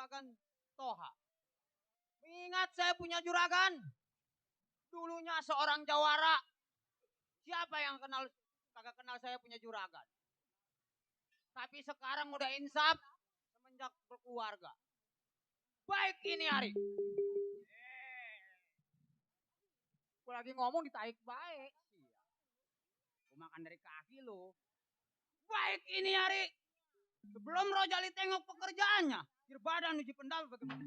juragan Toha. Ingat saya punya juragan. Dulunya seorang jawara. Siapa yang kagak kenal saya punya juragan? Tapi sekarang udah insaf semenjak berkeluarga. Baik ini hari. Gue lagi ngomong ditaik baik. Gue makan dari kaki lo. Baik ini hari. Sebelum Rojali tengok pekerjaannya. Kir badan uji pendal bagaimana?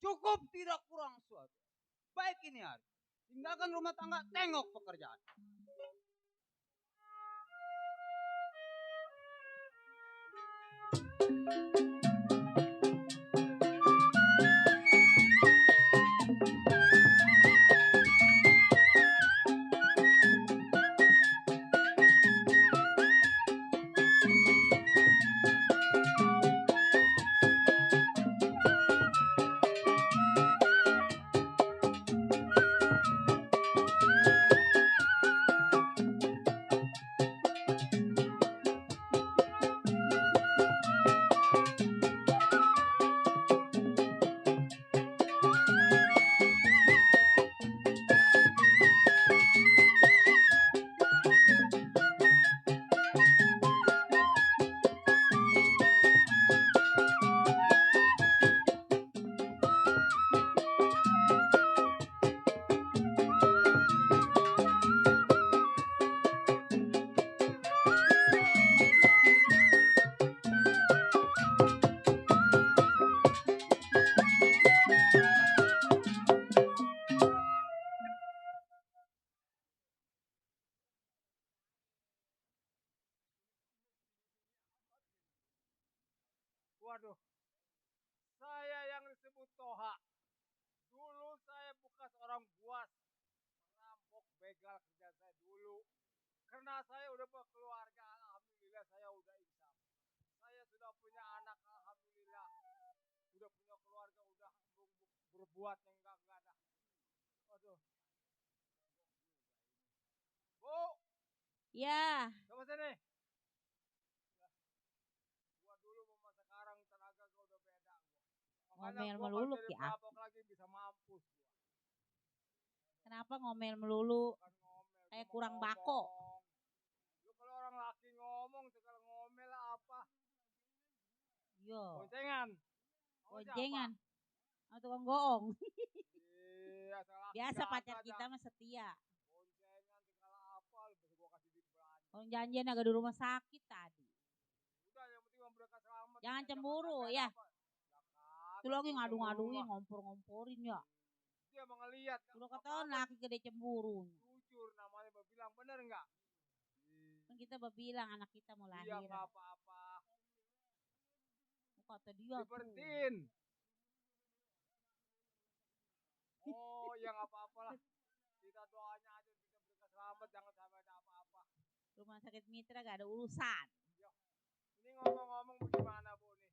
Cukup tidak kurang suatu. Baik ini hari. Tinggalkan rumah tangga, tengok pekerjaan. Waduh, saya yang disebut Toha. Dulu saya bekas orang buas, merampok, begal kerja saya dulu. Karena saya udah berkeluarga, alhamdulillah saya udah insaf. Saya sudah punya anak, alhamdulillah. Udah punya keluarga, udah berbuat yang enggak ada. Waduh. Bu, Ya, coba sini. Gua dulu sama sekarang tenaga gua udah beda gua. Makanya ngomel gua kalau melulu jadi ya. perampok lagi bisa mampus gua. Kenapa ngomel melulu? Bukan ngomel, Kayak gua kurang mau bako. ngomong. Lu kalau orang laki ngomong sekarang ngomel apa? Yo, Boncengan. Mau siapa? boncengan. Sama tukang goong. Iya, laki Biasa kagak pacar ada. kita mah setia. Boncengan segala apa, lu bisa gua kasih duit belanja. Orang janjian agak di rumah sakit tadi. Udah yang penting mereka selamat. Jangan Jangan cemburu sampai ada ya. apa. Ya Itu kagak, lagi gua ngadu-ngaduin, cemburu mah. ngompor-ngomporin ya. Dia emang ngeliat. Udah ketahuan laki gede cemburu. Jujur namanya bilang bener enggak? Kan kita kita bilang anak kita mau lahir. Iya nggak apa-apa. Kata dia tuh. Diberhentiin. Oh ya nggak apa-apa lah. Kita doanya aja kita berikan selamat, jangan sampai ada apa-apa. Rumah sakit Mitra gak ada urusan. Ini ngomong-ngomong bagaimana Bu nih?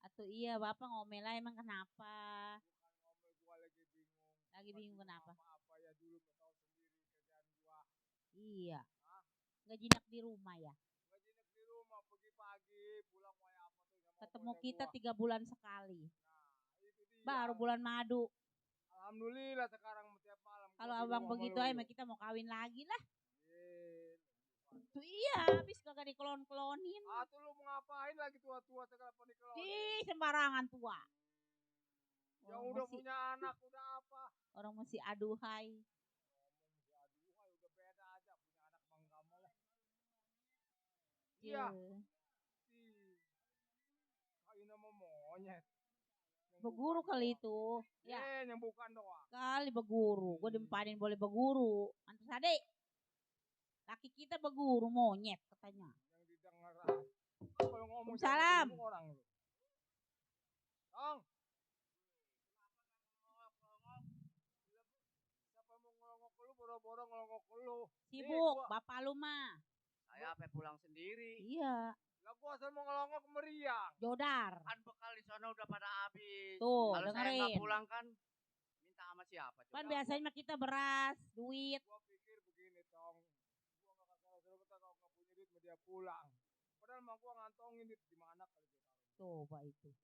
Atau iya Bapak ngomel lah emang kenapa? Bukan ngomel, gua lagi bingung. Lagi bingung kenapa? Apa ya dulu kau tahu sendiri kerjaan gua. Iya. Hah? Gak jinak di rumah ya. Gak jinak di rumah, pergi pagi, pulang kayak apa tuh sama Ketemu opone kita gua. 3 bulan sekali. Nah, itu dia. Baru bulan madu. Alhamdulillah sekarang tiap malam. Kalau gua di abang rumah begitu melulu. aja kita mau kawin lagi lah. Yeay. Tuh iya, habis kagak dikelon-kelonin. Ah tuh lu mau ngapain lagi tua-tua sekarang penikelon? Ih, sembarangan tua. Yang Orang udah masih, punya anak udah apa? orang masih aduhai. Aduh, udah beda aja punya anak manggama lah. Iya. Iya. Kayu nama monyet. Yang Beguru bukan kali doang. itu. Ya, Yang bukan doang. kali beguru. Gue dimpanin boleh beguru. Antus adik. Laki kita beguru monyet katanya. Yang didengar. Kalau ngomong Waalaikumsalam. sama orang lu. Tong. Siapa mau ngelongok ke lu, boro-boro ngelongok ke lu. Sibuk, gua- bapak lu mah. Saya apa pulang sendiri. Iya, Lah gua asal mau ngelongok meriang. jodar. Kan bekal di sana udah pada habis. Tuh, Kalau saya dengerin. nggak pulang kan minta sama siapa? Kan coba? biasanya mah kita beras, duit. Gua pikir begini Tong. Gua gak kasih kalau kalau nggak punya duit mau dia pulang. Padahal mah gua ngantongin duit di mana kali gua taruh. Coba itu.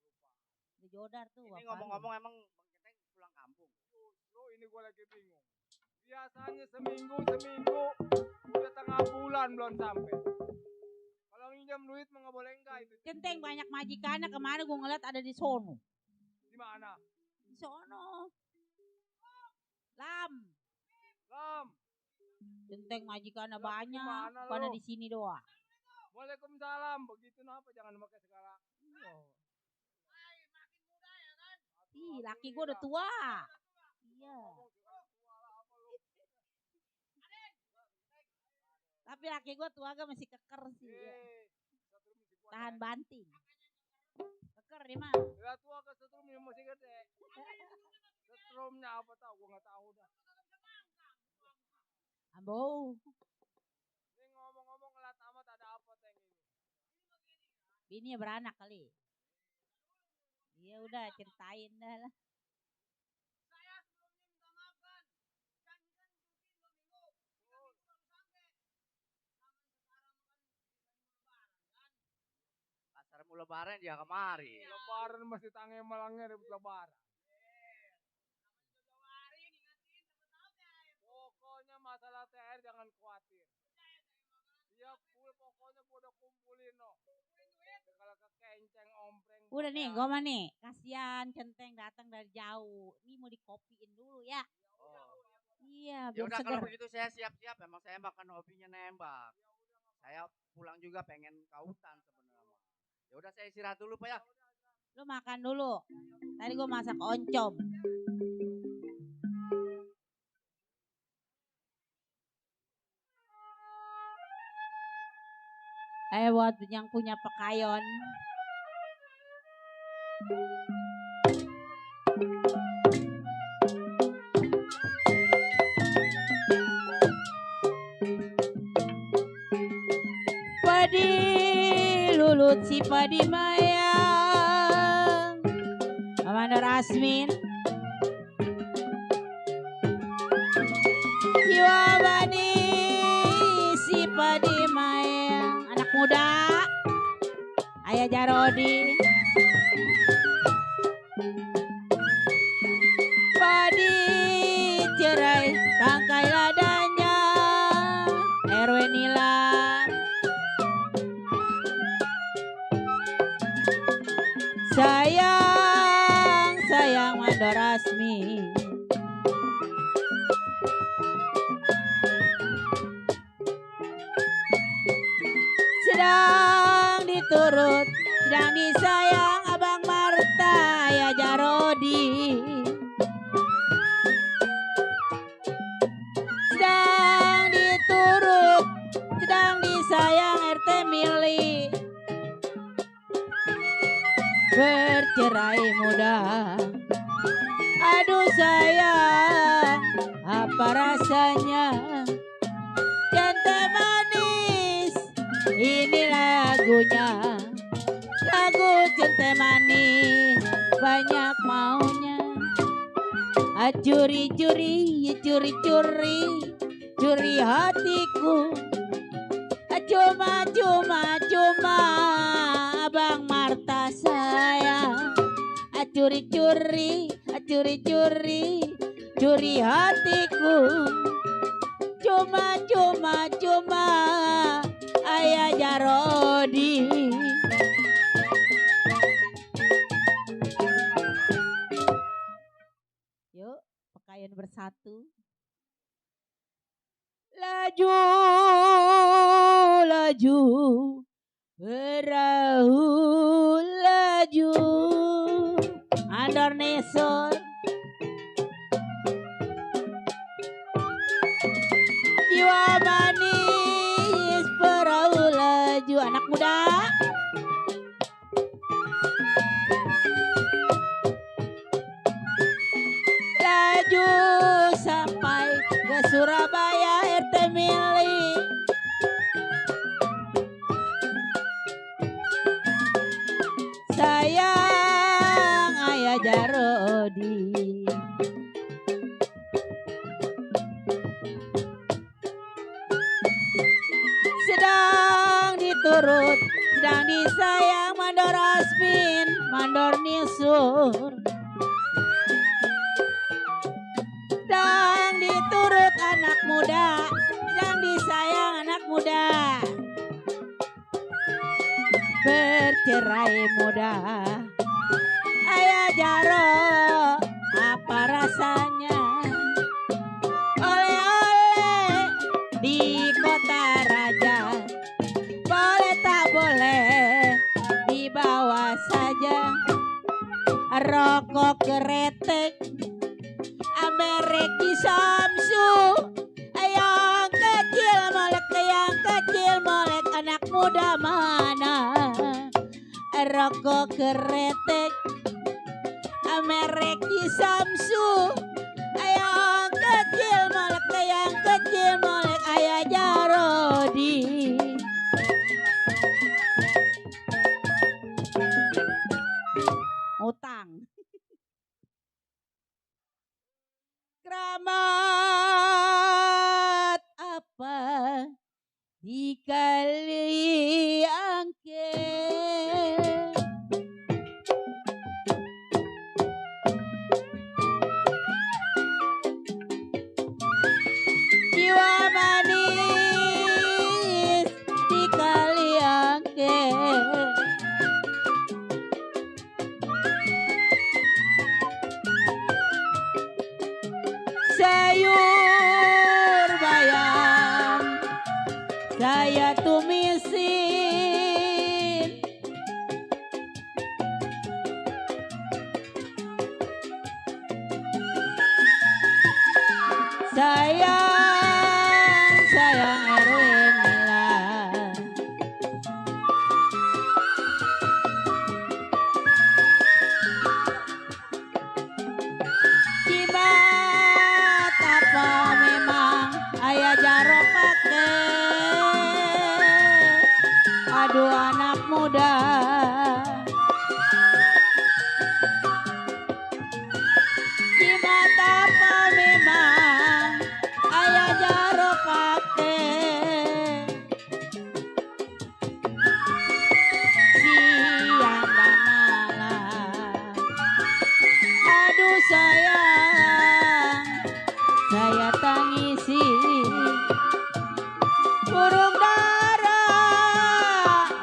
Di jodar tuh Ini bapak lu. ngomong-ngomong emang Bang Keteng pulang kampung. Justru ini gua lagi bingung. Biasanya seminggu udah tengah bulan belum sampai. Kalau minjam duit mah nggak boleh enggak itu. Centeng banyak majikannya kemarin gue ngeliat ada di sono. Di mana? Di sono. Lam. Lam. Centeng majikannya Lam, banyak. gimana Bukan lu? di sini doang. Waalaikumsalam. Begitu napa jangan pakai segala. Ih, laki gue udah tua. Iya. Tapi laki gue tua gak masih keker sih. Ya. Tahan banting. Keker dia mah. Ya tua ke setrumnya masih gede. Setrumnya apa tahu? Gua nggak tahu dah. Ambo. Ini ngomong-ngomong ngelat amat ada apa teng ini? Bini beranak kali. Iya udah ceritain dah lah. Pasar mau lebaran dia kemari. Lebaran masih tangan malangnya ribut lebaran. Pokoknya masalah THR jangan khawatir. Iya, pokoknya gua udah kumpulin no. Kalau ke kenceng ompreng. Udah nih, gue mah nih. Kasian Centeng datang dari jauh. Ini mau dikopiin dulu ya. Oh. Iya, Ya biar udah seger. kalau begitu saya siap-siap. Emang saya makan hobinya nembak. Saya pulang juga pengen kautan sebenarnya. Ya udah saya istirahat dulu Pak ya. Lu makan dulu. Tadi gue masak oncom. Buat yang punya pekayon. Padi lulut si padi mayang. Amanda Rasmin. Jiwa bani si padi mayang. Anak muda. Ayah Jarodi. Padi cerai tangkai ladanya. Erwin Nila. Sayang, sayang Mando Rasmi. Sedang diturut, sedang disayang Abang Marta ya Jarodi. Sedang diturut, sedang bercerai muda. Aduh sayang, apa rasanya Cinta manis, ini lagunya. Lagu cinta manis, banyak maunya. Curi-curi, curi-curi, curi hatiku. Cuma Abang Marta sayang. Curi-curi, curi-curi, curi hatiku. Cuma Ayah Jarodi. Yuk, pakaian bersatu. Laju, laju, perahu laju. Andor Nesor. Jiwa manis, perahu laju. Anak muda. Laju sampai ke Surabaya RT Mili. Sayang Ayah Jarodi. Sedang diturut, sedang disayang Mandor Asmin, Mandor Nisur. Sedang diturut anak muda, sedang disayang anak muda. Bercerai muda. Ayah Jaro, apa rasanya? Oleh-oleh di kota raja. Boleh tak boleh, dibawa saja. Rokok keretek, Ameriki Samsu. Yang kecil molek anak muda mana? Rokok keretek, Ameriki Samsu. Yang kecil molek Ayah Jarodi. Utang. Keramat apa di kali angke? Jiwa manis di kali angke. Sayur bayam saya tumisin. Sayang Erwin Mila. Jimat apa memang Ayah Jaro pakai? Aduh anak muda. Jimat apa memang Ayah Jaro pakai? Siang dan malam. Aduh sayang, saya tangisi. Burung dara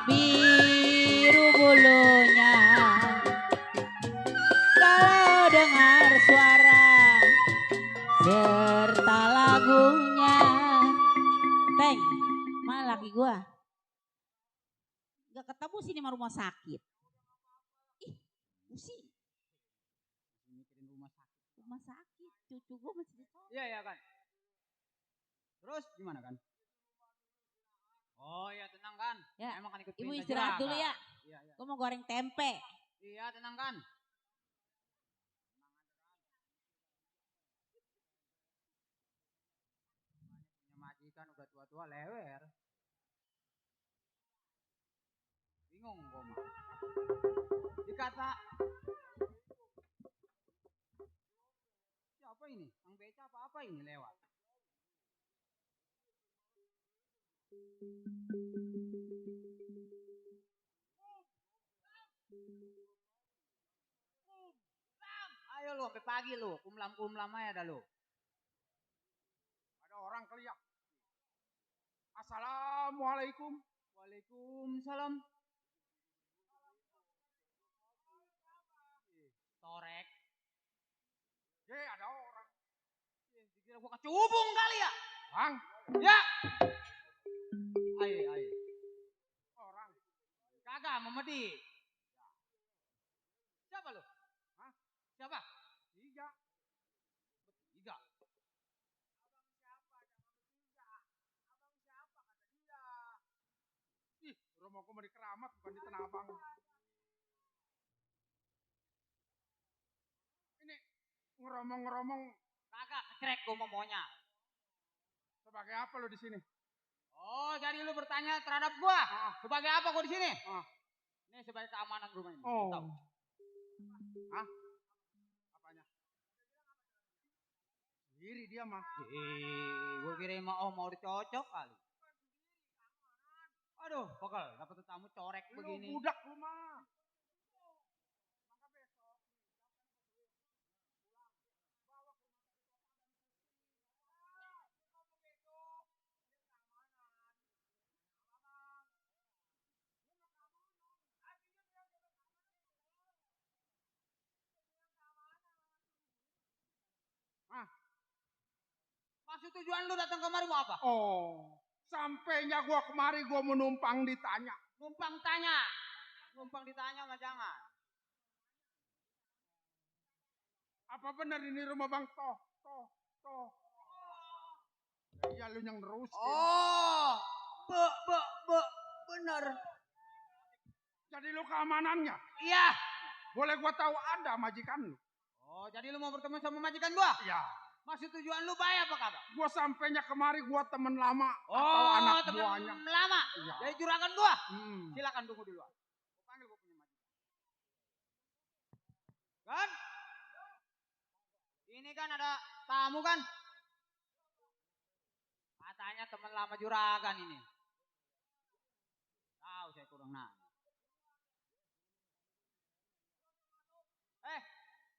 biru bulunya. Kalau dengar suara serta lagunya. Teng, mana laki gua? Gak ketemu sini mah rumah sakit. Ih, pusing. Mikirin rumah sakit. Rumah sakit, cucu gua masih di sana. Iya kan. Terus gimana kan? Oh ya tenang kan. Ya, Emang kan ikut Ibu perintah istirahat juragan. dulu ya. Iya. Gua mau goreng tempe. Iya tenang kan. tua lewer. Bingung gua mah. Dikata siapa ini? Ang beca apa ini lewat? Ayo lu sampai pagi lu, kumlam aja dah lu. Ada orang kali ya. Assalamualaikum. Waalaikumsalam. Torek. Ada orang. Dikira gua kecubung kali ya. Bang, Ya. Ayo. orang. Kagak memedi. Siapa lu? Hah? Siapa? Tiga. Tiga. Ih, rumahku mau di Keramat bukan di Tanah Abang. Ini ngeromong-ngeromong Kagak kecerek gua maunya. sebagai apa lo di sini? Oh, jadi lu bertanya terhadap gua? Sebagai apa gua di sini? Ini sebagai keamanan rumah ini. Oh. Tahu. Hah? Apanya? Sendiri dia mah. Gua kira mau dicocok kali. Aduh, pokol dapat tamu corek Lu begini. budak lu mah. Maksud tujuan lu datang kemari mau apa? Oh, sampainya gua kemari gua menumpang ditanya. Numpang tanya. Numpang ditanya mah jangan. Apa benar ini rumah Bang Toh? Iya lu yang nerusin. Oh, bener. Jadi lu keamanannya? Iya. Boleh gua tahu ada majikan lu? Oh, jadi lu mau bertemu sama majikan gua? Iya. Maksud tujuan lu baik apa kagak? Gua sampainya kemari gua temen lama Oh, atau anak temen buahnya. lama. Iya. Dari juragan gua. Silakan tunggu dulu. Gua panggil gua punya majikan. Kan? Ini kan ada tamu kan? Katanya teman lama juragan ini. Tahu saya kurang nanya.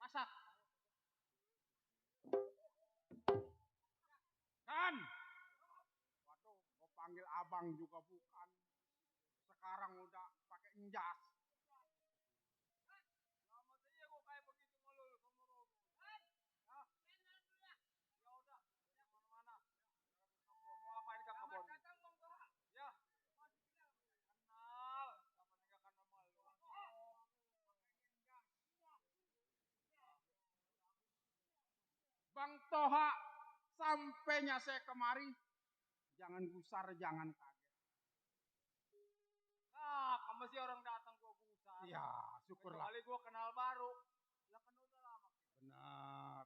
Masak. Kan? Waduh, gua panggil abang juga bukan. Sekarang udah pakai enjas. Lama saya gua kayak begitu ngelul sama Romo. Ya udah, mana-mana. Mau apa ini ke kebun? Ya. Kenal, sama tinggalkan nama lu. Bang Toha, sampainya saya kemari, jangan gusar, jangan kaget. Kamu sih orang datang gua gusar. Iya, syukurlah. Kecuali gua kenal baru. Lah kan udah lama. Benar.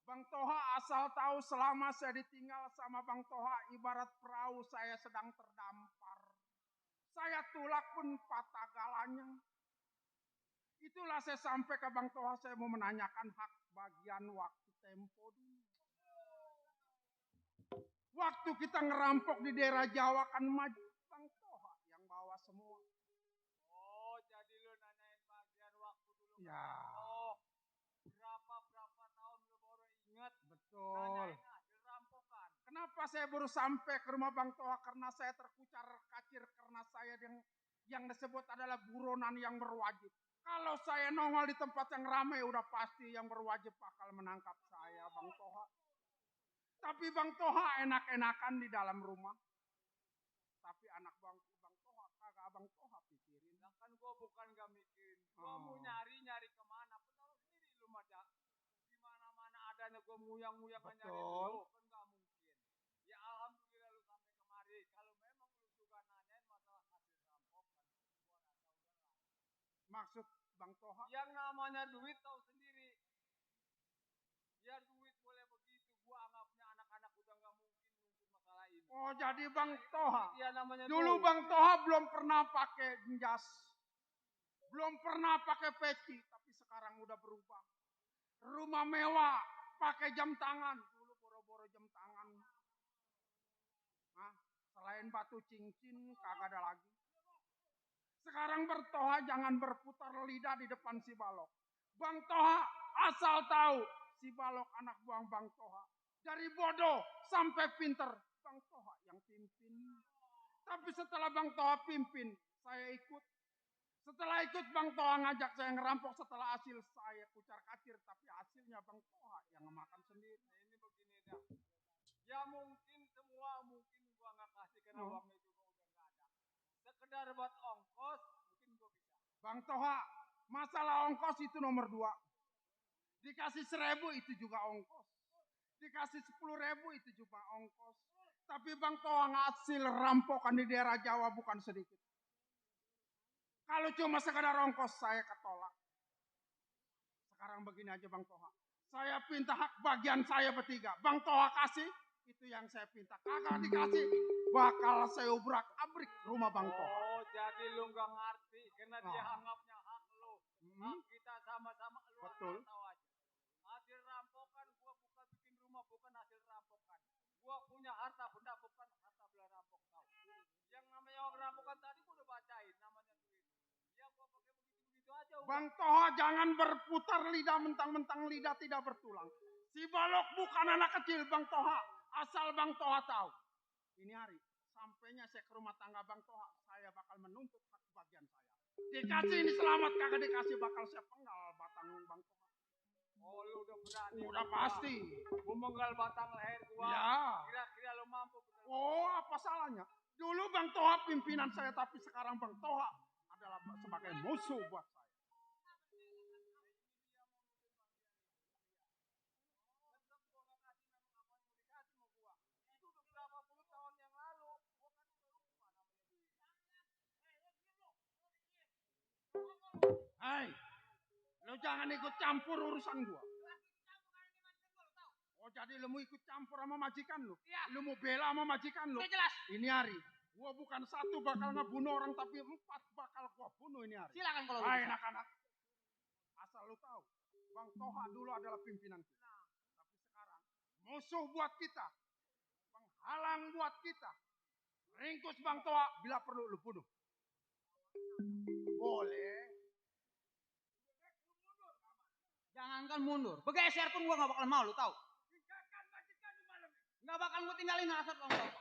Bang Toha asal tahu selama saya ditinggal sama Bang Toha ibarat perahu saya sedang terdampar. Saya tulak pun patah galanya. Itulah saya sampai ke Bang Toha, saya mau menanyakan hak bagian waktu tempo dulu. Waktu kita ngerampok di daerah Jawa kan maju Bang Toha yang bawa semua. Oh, jadi lu nanyain bagian waktu dulu. Ya. Oh, berapa tahun lu baru ingat? Betul. Nanyain hasil rampokan. Kenapa saya baru sampai ke rumah Bang Toha? Karena saya terkucar kacir karena saya yang disebut adalah buronan yang berwajib. Kalau saya nongol di tempat yang ramai udah pasti yang berwajib bakal menangkap saya Bang Toha. Tapi Bang Toha enak-enakan di dalam rumah. Tapi anak Bang Toha kagak Bang Toha pikirin. Nah, kan gua bukan gak mikirin. Gua mau nyari kemana. Tahu sendiri lu mah di mana-mana adanya gua nguyang-nguyang nyari lu. Kan gak mungkin. Ya alhamdulillah lu sampai kemari. Kalau memang lu juga nanyain masalah hasil rampokan, gua rasa udah lah. Maksud Bang Toha? Yang namanya duit tahu sendiri. Ya duit boleh begitu. Gua anggapnya anak-anak udah gak mungkin nunggu Oh, jadi Bang Toha. Iya namanya Dulu Bang Toha belum pernah pakai jas. Belum pernah pakai peci, tapi sekarang udah berubah. Rumah mewah, pakai jam tangan. Dulu boro-boro jam tangan. Hah? Selain batu cincin, kagak ada lagi. Sekarang Bertoha jangan berputar lidah di depan si Balok. Bang Toha asal tahu, si Balok anak buang Bang Toha. Dari bodoh sampai pinter, Bang Toha yang pimpin. Tapi setelah Bang Toha pimpin, saya ikut. Setelah ikut Bang Toha ngajak saya ngerampok, setelah hasil saya kucar kacir, tapi hasilnya Bang Toha yang ngemakan sendiri. Ini begini dah. Ya mungkin semua mungkin gua nggak kasih karena uangnya juga udah nggak ada. Sekedar buat ongkos mungkin gua bisa. Bang Toha, masalah ongkos itu nomor 2. Dikasih 1.000 itu juga ongkos. Dikasih 10.000 itu juga ongkos. Tapi Bang Toha ngasil rampokan di daerah Jawa bukan sedikit. Kalau cuma sekedar ongkos saya ketolak. Sekarang begini aja Bang Toha. Saya pinta hak bagian saya bertiga. Bang Toha kasih, itu yang saya pinta. Kagak dikasih, bakal saya ubrak abrik rumah Bang Toha. Oh, jadi lu nggak ngerti karena dia anggapnya hak lu. Hak kita sama-sama lu Betul. tahu aja. Hasil rampokan gua bukan bikin rumah, bukan hasil rampokan. Gua punya harta benda bukan harta bela rampok tahu. Yang namanya orang rampokan tadi gua udah bacain namanya duit. Ya gua pakai begitu-begitu aja udah. Bang Toha jangan berputar lidah mentang-mentang lidah tidak bertulang. Si Balok bukan anak kecil Bang Toha. Asal Bang Toha tahu. Ini hari sampainya saya ke rumah tangga Bang Toha, saya bakal menuntut hak bagian saya. Dikasih ini selamat, kagak dikasih bakal saya penggal batang Bang Toha. Oh, lu udah berani. Udah pasti. Memenggal batang leher gua. Ya. Kira-kira lu mampu betul. Oh, apa salahnya? Dulu Bang Toha pimpinan saya, tapi sekarang Bang Toha adalah sebagai musuh buat saya. Hai, lo jangan ikut campur urusan gua. Oh, jadi lo mau ikut campur sama majikan lo? Iya. Lo mau bela sama majikan lo? Udah jelas. Ini hari, gua bukan 1 bakal ngebunuh orang, tapi 4 bakal gua bunuh ini hari. Silakan kalau Hai, begitu. anak-anak. Asal lo tahu, Bang Toha dulu adalah pimpinan kita. Tapi sekarang, musuh buat kita. Penghalang buat kita. Ringkus Bang Toha, bila perlu lo bunuh. Boleh. Jangankan mundur, bergeser pun gua gak bakal mau, lu tahu. Gak bakal gua tinggalin asal Bang Toha.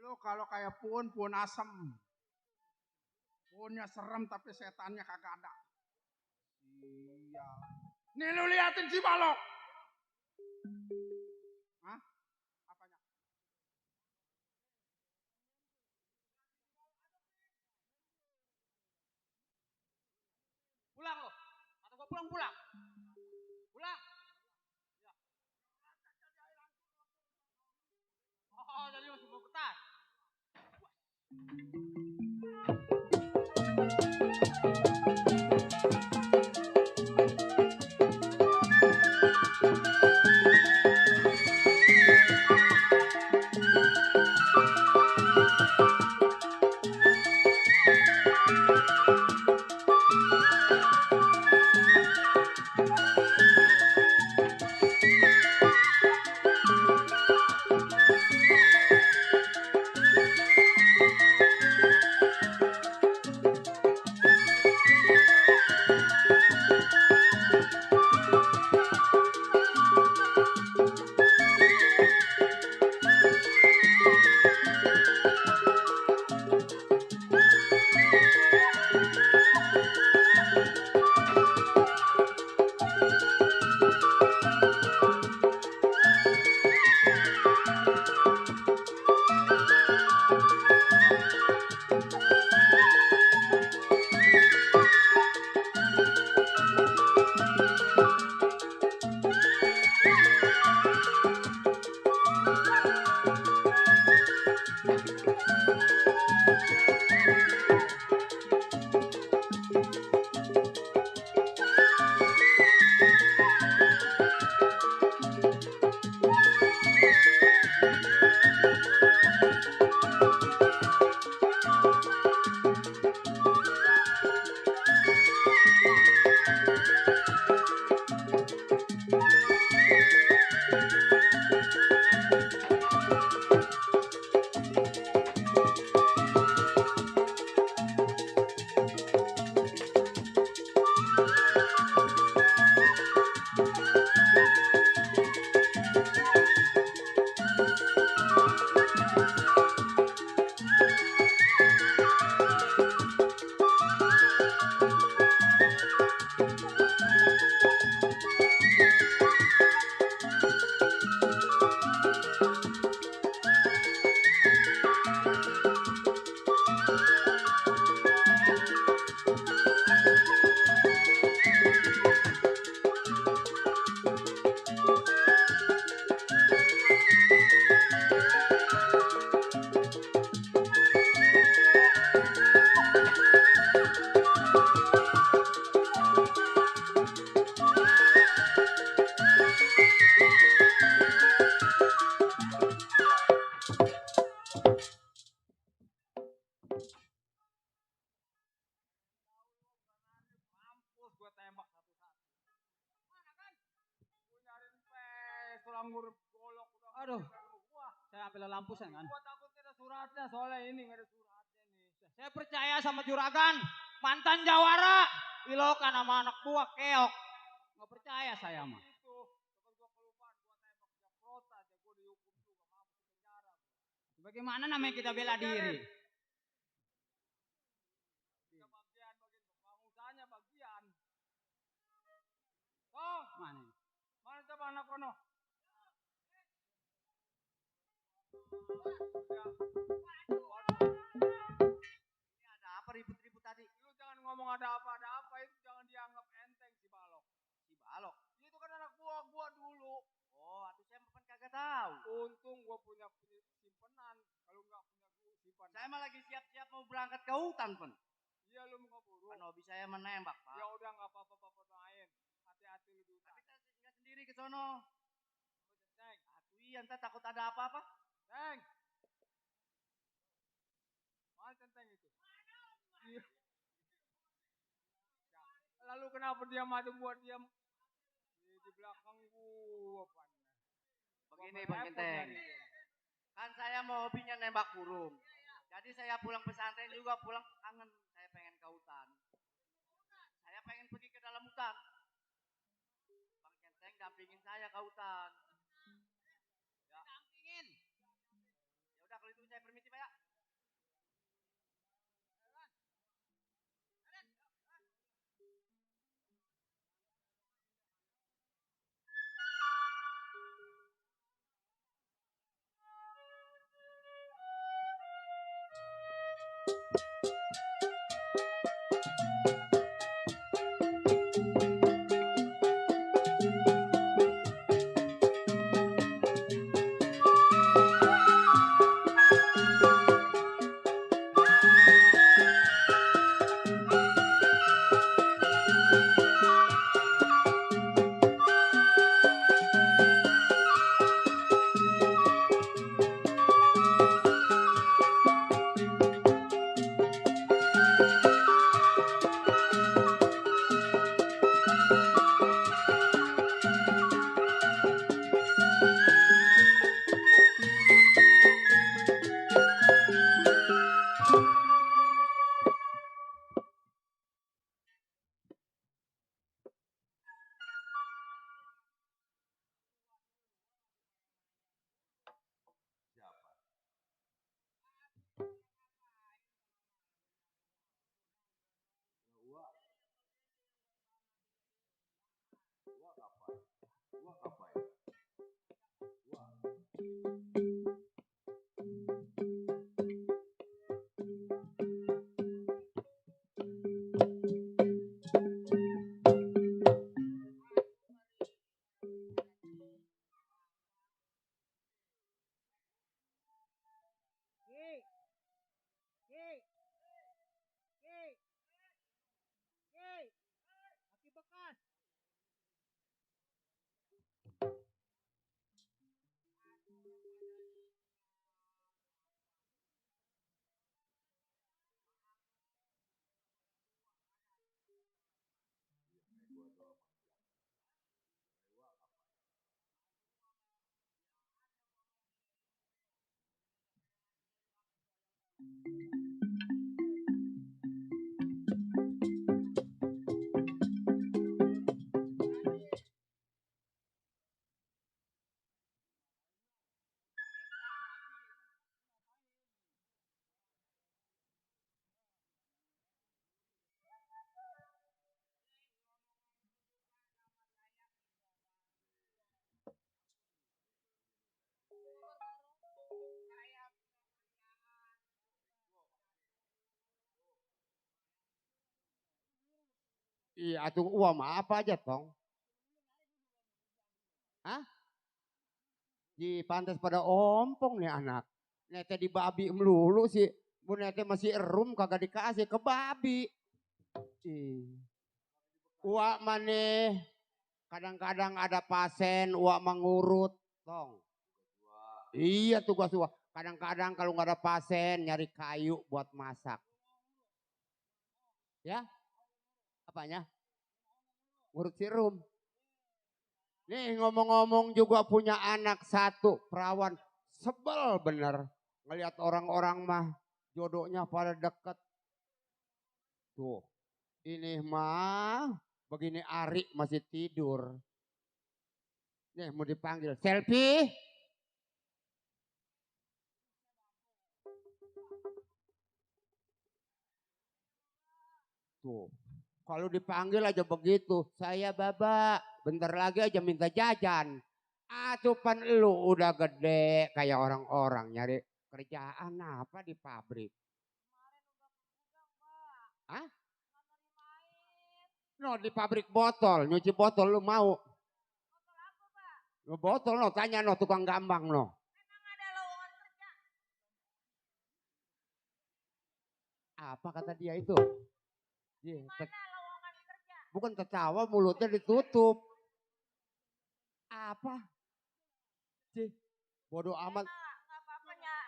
Lo kalau kayak puun asem. Puunnya serem tapi setannya kagak ada. Iya. Nih lu liatin si Balok. Hah? Apanya? pulang. Pulang. Oh, jadi masih mau ketat. Mampus gua tembak satu-satu. Mana kan? Gua nyariin tulang ngurep golok udah. Aduh. Gua. Saya ambil lampu saya kan. Gua takut ada suratnya soalnya ini nggak ada suratnya nih. Saya percaya sama juragan. Mantan jawara. Ilokan sama anak buah keok. Nggak percaya saya mah. Itu. Tempat gua kelupaan gua tembak dia protes ya gua dihukum juga mampus di penjara. Bagaimana namanya kita bela diri? Kita bagian pengusahanya bagian. Oh, Mana? mana coba anak kono? Ini ada apa ribut-ribut tadi? Lu jangan ngomong ada apa itu jangan dianggap enteng si balok. Si balok. Itu kan anak buah gua dulu. Oh, atuh saya mah kagak tahu. Untung gua punya simpenan. Kalau nggak punya simpan. Saya mah lagi siap-siap mau berangkat ke hutan, Pen. Iya lu mau buru. Kan hobi saya menembak, Pak. Ya udah nggak apa-apa Bapak doain. Hati-hati lu di hutan. Tapi saya nggak sendiri ke sono. Ceng, Atuh iya, entar takut ada apa-apa. Ceng. Mana centeng itu? Iya. Ya. Lalu kenapa dia maju buat diam di belakang gua pan. Begini Bang Centeng. Kan saya mau hobinya nembak burung. Jadi saya pulang pesantren juga pulang kangen. Saya pengen ke hutan. Saya pengen pergi ke dalam hutan. Bang Centeng dampingin saya ke hutan. Ya. Dampingin. Ya udah kalau itu saya permisi Pak ya. Uang apa ya? Ki, Ki, Ki, Ki, aki bekas. Iya, atuh uang mah apa aja tong? Hah? Di pantas pada ompong nih anak. Nete di babi melulu sih. Bu nete masih erum kagak dikasih ke babi. Ih. Uak maneh. Kadang-kadang ada pasien uak mengurut. Tong. Iya tugas uak. Kadang-kadang kalau nggak ada pasien nyari kayu buat masak. Ya? Apanya? Ngurut sirum. Nih ngomong-ngomong juga punya anak satu perawan. Sebel bener. Ngelihat orang-orang mah jodohnya pada deket. Tuh. Ini mah begini Ari masih tidur. Nih mau dipanggil. Selfie. Tuh. Kalau dipanggil aja begitu. Saya baba. Bentar lagi aja minta jajan. Atupan lu udah gede kayak orang-orang nyari kerjaan apa di pabrik. Hah? No di pabrik botol, nyuci botol lu mau? Botol apa, Pak? No, botol no, tanya no tukang gambang no. Memang ada lowongan kerja. Apa kata dia itu? Mana lowongan kerja? Bukan tertawa mulutnya ditutup. Apa? Cih, bodoh amat. Enggak apa-apa ya.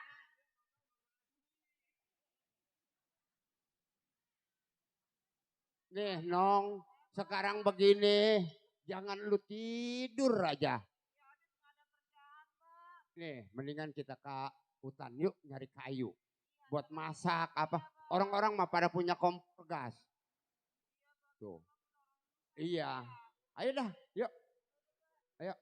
Nih Nong, sekarang begini, jangan lu tidur aja. Nih, mendingan kita ke hutan yuk nyari kayu. Buat masak apa. Orang-orang mah pada punya kompor gas. Tuh. Iya. Ayo dah, yuk. Ayo.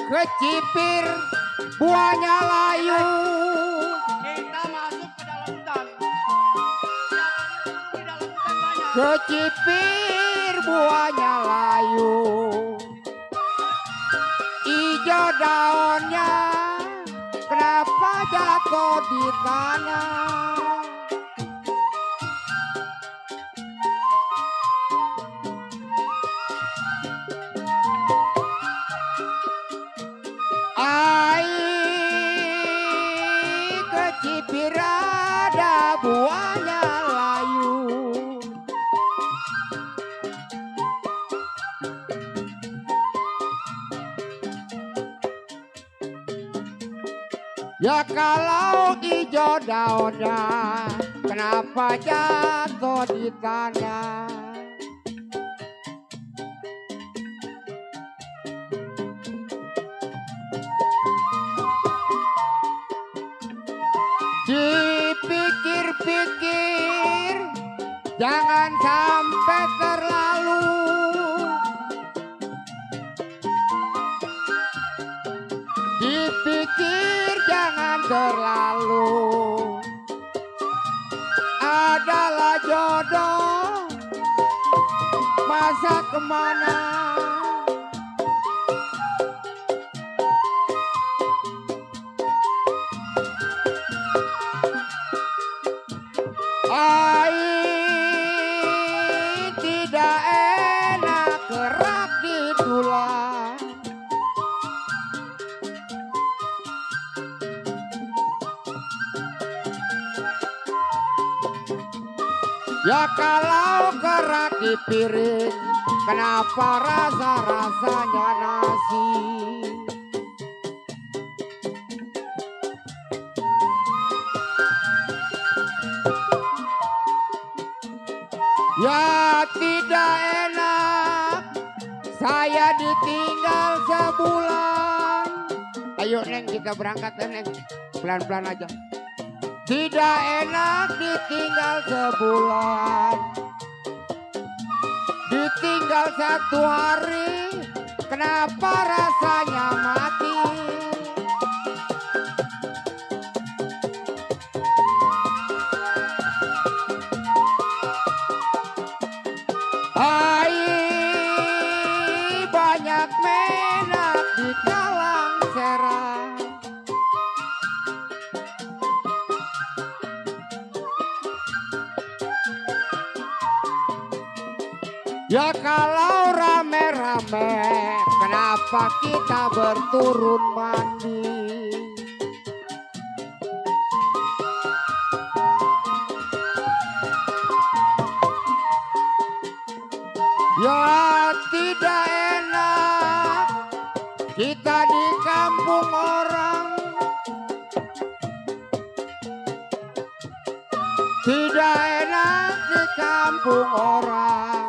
Kecipir buahnya layu. Kita masuk ke dalam hutan. Di dalam hutan banyak. Kecipir buahnya layu. Ijo daunnya kenapa jatuh di tanah? Kecipir ada buahnya layu. Ya kalau hijau daunnya kenapa jatuh di tanah? Dipikir-pikir jangan sampai terlalu. Dipikir jangan terlalu. Adalah jodoh, masa kemana? Ai tidak enak kerak ditulang. Ya kalau kerak di piring, kenapa rasa-rasanya nasi? Ya tidak enak, saya ditinggal sebulan. Ayo Neng kita berangkat Neng, pelan-pelan aja. Tidak enak ditinggal sebulan. Ditinggal 1 hari, kenapa rasanya mati? Hai banyak menak di talang serang. Ya kalau rame-rame, kenapa kita berturun mandi? Ya tidak enak, kita di kampung orang. Tidak enak di kampung orang.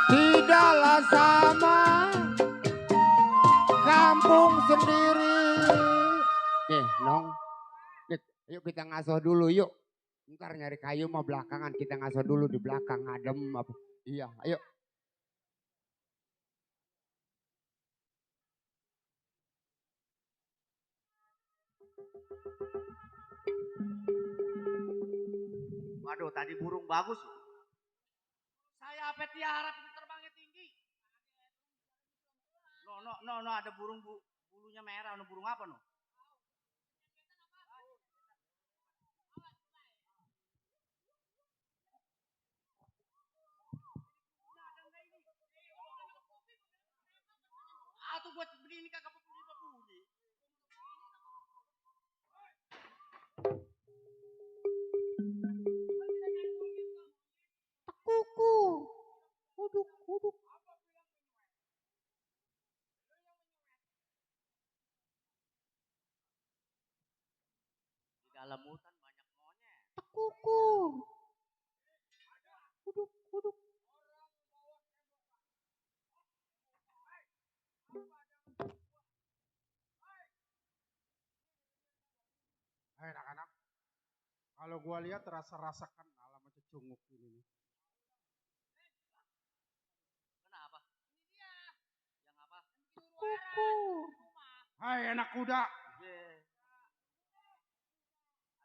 Tidaklah sama kampung sendiri. Nong, yuk kita ngaso dulu yuk. Ntar nyari kayu mah belakangan, kita ngaso dulu di belakang adem apa. Iya, ayo. Waduh, tadi burung bagus. Saya apa tiara terbangnya tinggi. No, ada burung bulunya merah, no burung apa no? Atau buat begini kagak bunyi. Kuku. Uduk, uduk. Di dalam hutan banyak monyet. Kuku. Uduk, uduk. Hai anak-anak, kalau gua lihat rasa-rasakan alam cecunguk ini nih. Kenapa? Yang apa? Kuku. Hai anak kuda,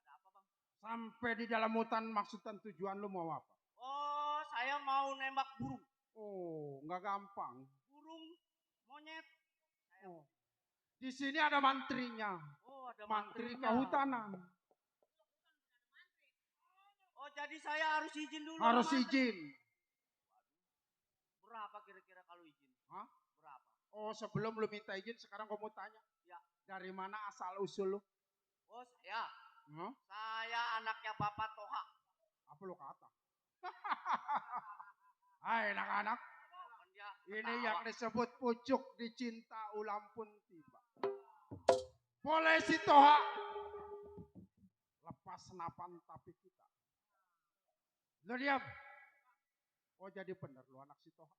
Ada apa bang? sampai di dalam hutan maksud dan tujuan lu mau apa? Oh, saya mau nembak burung. Oh, nggak gampang. Burung, monyet. Oh. Di sini ada mantrinya. Oh, ada Mantri mantrinya. kehutanan. Oh, jadi saya harus izin dulu. Harus sama mantri. izin. Berapa kira-kira kalau izin? Hah? Berapa? Oh, sebelum lu minta izin, sekarang gua mau tanya. Ya. Dari mana asal usul lu? Oh, saya. Hah? Saya anaknya Bapak Toha. Apa lu kata? Hai anak-anak, Kan dia ini ketawa. yang disebut pucuk dicinta ulam pun tiba. Boleh si Toha lepas senapan tapi kita. Lu diam. Oh jadi bener lu anak si Toha.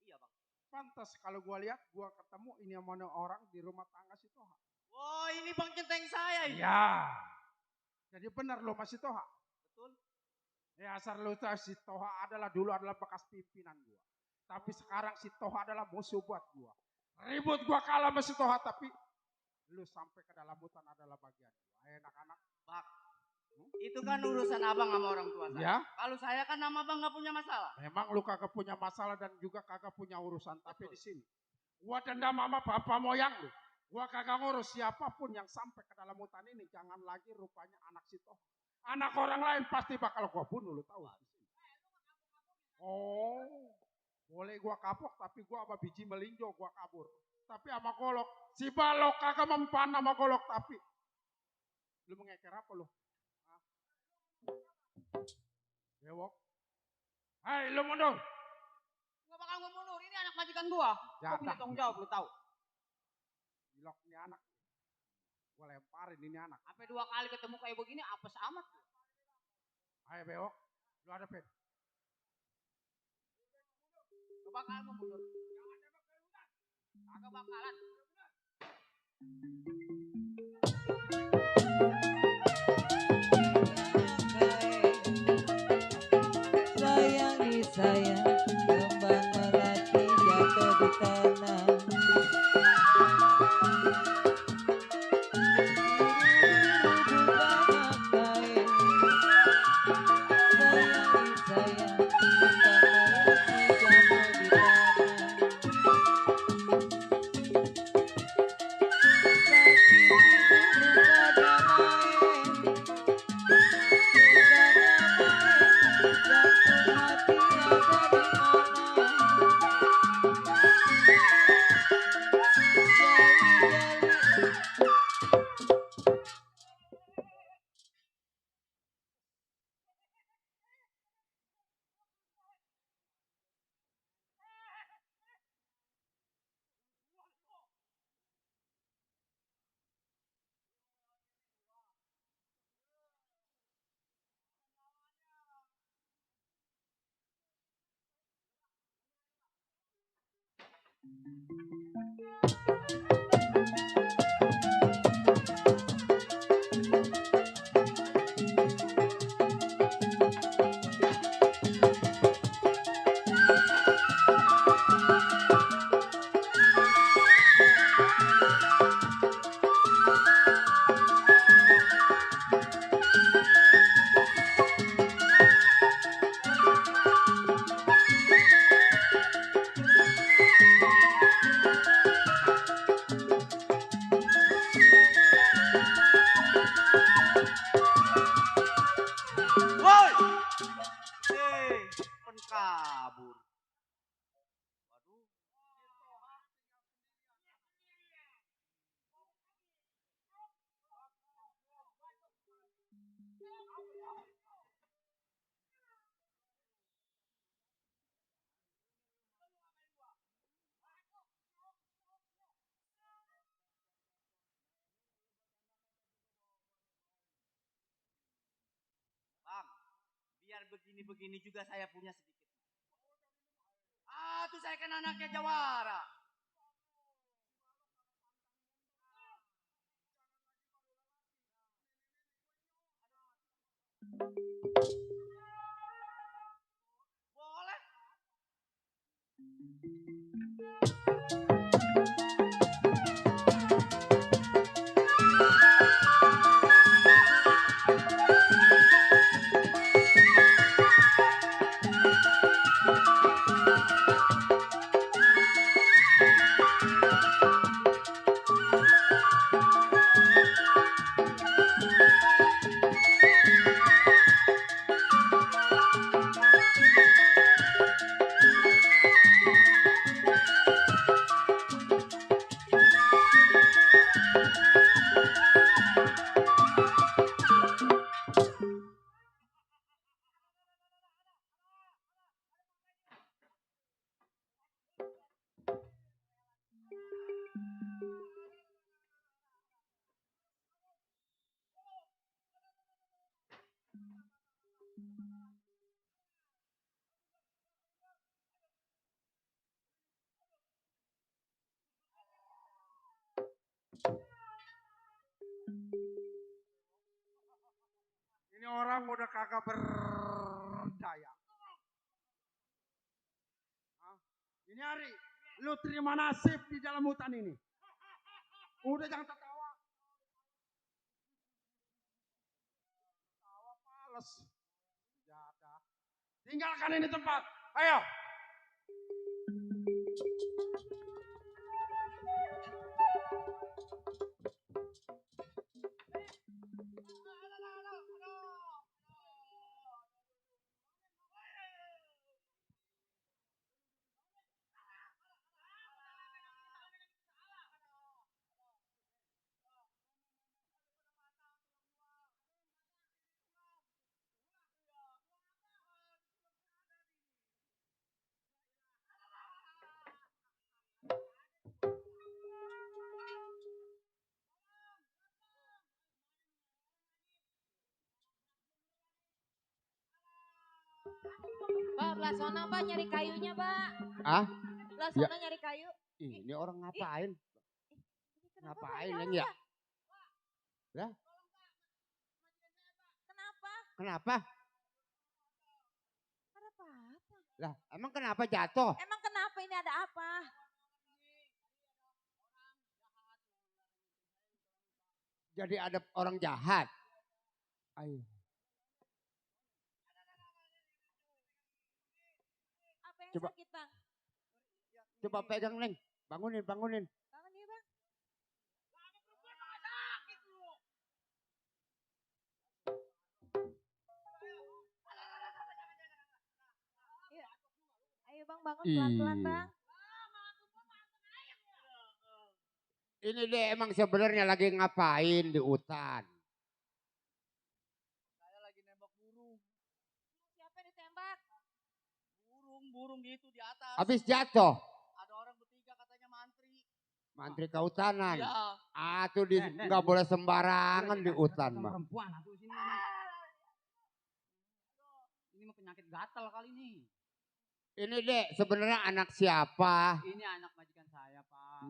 Iya bang. Pantas kalau gua lihat gua ketemu ini mana orang di rumah tangga si Toha. Oh, ini bang centeng saya ini. Iya. Jadi bener lu masih Toha. Betul. Ya asal lu tahu si Toha dulu adalah bekas pimpinan gua. Tapi sekarang si Toha adalah musuh buat gua. Ribut gua kalah sama si Toha tapi lu sampai ke dalam hutan adalah bagian gua. Anak-anak. Bak, itu kan urusan abang sama orang tua saya. Ya. Kalau saya kan sama abang nggak punya masalah. Memang lu kagak punya masalah dan juga kagak punya urusan. Tapi di sini gua dendam sama bapak moyang lu. Gua kagak ngurus siapapun yang sampai ke dalam hutan ini. Jangan lagi rupanya anak si Toha. Anak orang lain pasti bakal gua bunuh, lu tahu. Oh, boleh gua kapok tapi gua sama biji melinjo gua kabur. Tapi sama golok, si balok kagak mempan sama golok tapi. Lu mengeker apa lu? Hah? Bewok. Hai, lu mundur. Gak bakal gue mundur, ini anak majikan gua. Gua punya tanggung jawab, lu tahu. Gilok ini anak. Gua lemparin ini anak. Sampai 2 kali ketemu kayak begini, apa amat. Ayo bewok, lu hadapin. Gak bakal gue mundur. Kagak bakalan. Sayangi saya, kembang melati jatuh di tanah. Woi! Kabur. Waduh. Bang, biar begini-begini juga saya punya sedikit. Tuh saya kan anaknya Jawara. Boleh. Ini orang udah kagak saya. Hah? Ini Ari, lu terima nasib di dalam hutan ini. Udah jangan tertawa. Tawa pales. Jatah. Tinggalkan ini tempat. Ayo. Mbak, belah sana Mbak nyari kayunya Mbak. Ah? Belah Ya. sana nyari kayu. Ini orang ngapain? Kenapa Ngapain kayu yang orang, ya? Mbak? Lah? Kenapa? Kenapa? Ada apa-apa. Lah, emang kenapa jatuh? Emang kenapa ini ada apa? Jadi ada orang jahat. Ayo. Apa yang Coba. sakit Bang? Coba pegang, Neng. Bangunin. Bangun ya Bang. Ayo, ayo Bang bangun pelan-pelan Ih. Bang. Ini deh emang sebenarnya lagi ngapain di hutan? Saya lagi nembak burung. Siapa yang ditembak? Burung gitu di atas. Habis jatuh. Ada orang bertiga katanya mantri. Mantri kehutanan. Iya. Ah tuh nggak boleh sembarangan di hutan mah. Perempuan aku sini. Ini mah penyakit gatal kali ini. Ini deh sebenarnya anak siapa? Ini anak majikan saya, Pak.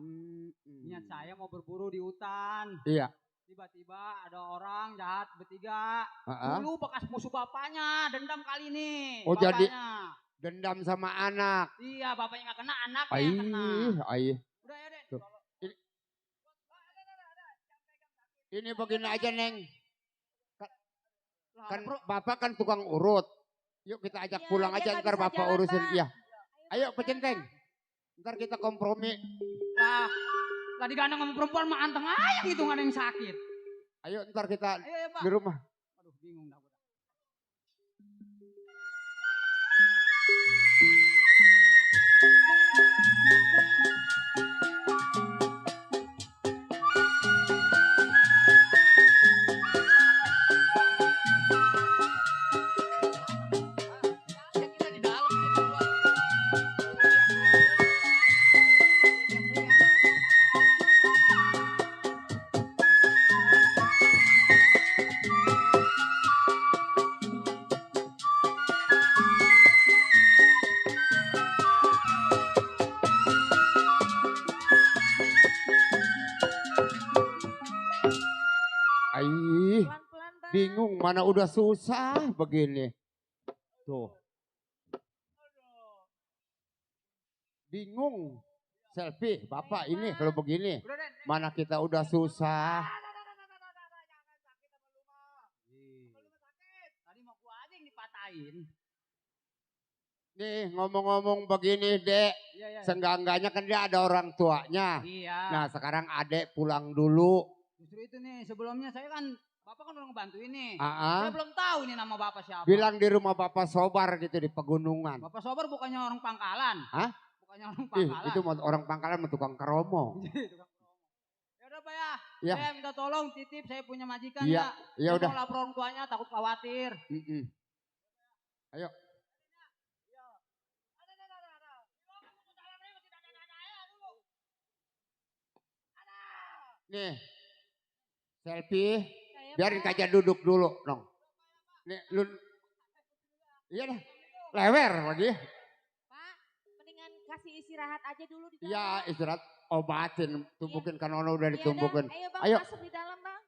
Niat Hmm. saya mau berburu di hutan. Iya. Tiba-tiba ada orang jahat bertiga. Heeh. Dulu bekas musuh bapaknya, dendam kali ini. Oh, jadi bapaknya. dendam sama anak. Iya, bapaknya nggak kena, anaknya yang kena. Aih. Udah ya, Den. Tuh. Ini begini aja, Neng. Kan Bapak kan tukang urut. Yuk kita ajak Iya, pulang dia aja nggak ntar bisa Bapak jalan, urusin. Bang. Iya. Ayo Bang, pecenteng. jalan, Ntar kita kompromi. Lah digandeng sama perempuan mah anteng aja gitu, nggak ada yang sakit. Ayo ntar kita Ayo ya, Pak. di rumah. Aduh, bingung dah. Ya kita di dalam gitu. Aih, pelan-pelan Bang. bingung mana udah susah begini. Tuh. Bingung. Selfie, Bapak ini kalau begini. Udah, Den. Mana kita udah susah. Tadi mau gua aja yang dipatahin. Nih ngomong-ngomong begini dek. Iya, iya. Seenggak-enggaknya kan dia ada orang tuanya. Iya. Nah sekarang adek pulang dulu. Justru itu nih, sebelumnya saya kan, Bapak kan udah ngebantuin nih. Ah, Saya belum tahu nih nama Bapak siapa. bilang di rumah Bapak Sobar gitu di pegunungan. Bapak Sobar bukannya orang Pangkalan. Hah? Bukannya orang Ih, Pangkalan. itu orang Pangkalan sama tukang keromo. Ya udah Pak ya. Ya. Saya minta tolong titip, saya punya majikan Iya, ya. ya Saya udah. mau lapor orang tuanya, takut khawatir. Ayo. Nih, selfie. Saya, Biarin Pak. kaja duduk dulu, dong. Nih, lu. Iya dah. Lewer lagi. Pak, mendingan kasih istirahat aja dulu di dalam. Iya, Bang. istirahat obatin, tumpukin kan ono udah Iya, ditumpukin. dah. Ayo Bang Ayo. masuk di dalam Bang.